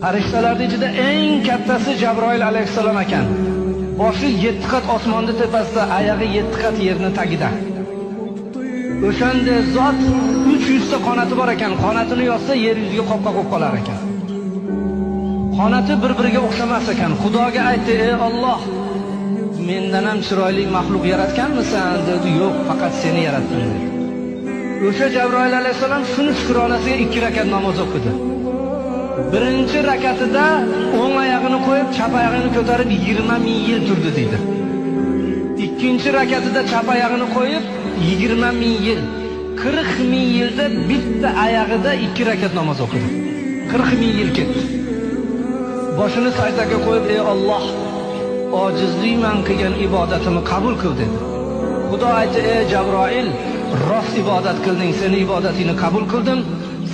Farishtalarning ichida eng kattasi Jabroil alayhissalom ekan. Boshi 7 qat osmonni tepasida, oyog'i 7 qat yerning tagida. O'shanda zot 300 ta qonati bor ekan. Qonatini yozsa yer yuziga qopqoq bo'lib qolar ekan. Qonati bir-biriga o'xshamas ekan. Xudoga aytdi: "Ey Alloh, mendan ham chiroyli maxluq yaratganmisan?" dedi. "Yo'q, faqat seni yaratdim" dedi. O'sha Jabroil alayhissalom shuni shukronasiga 2 rakat namoz o'qidi. Birinchi rakatida o'ng oyog'ini qo'yib, chap oyog'ini ko'tarib 20 ming yil turdi deydi. Ikkinchi rakatida chap oyog'ini qo'yib 20 ming yil, 40 ming yilda bitta oyog'ida 2 rakat namoz o'qidi. 40 ming yil ketdi. Boshini sajdaga qo'yib, "Ey Alloh, ojizlikman qilgan ibodatimni qabul qil" dedi. Xudo aytdi: "Ey Jabroil, rost ibodat qilding, seni ibodatingni qabul qildim.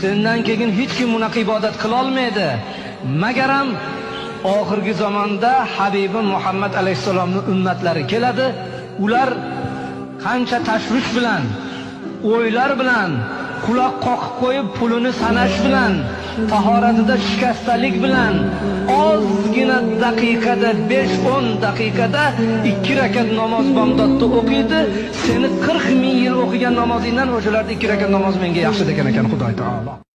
Sendan keyin hech kim bunaqa ibodat qila olmaydi. Magaram oxirgi zamonda Habibim Muhammad alayhissalomning ummatlari keladi. Ular qancha tashvish bilan, o'ylar bilan, quloq qoqib qo'yib pulini sanash bilan, tahoratida shikastalik bilan ozgina daqiqada 5-10 daqiqada 2 rakat namoz bomdodda o'qiydi. Seni 40 ming yil o'qigan namozingdan o'shalarda 2 rakat namoz menga yaxshi degan ekan Xudo taolo."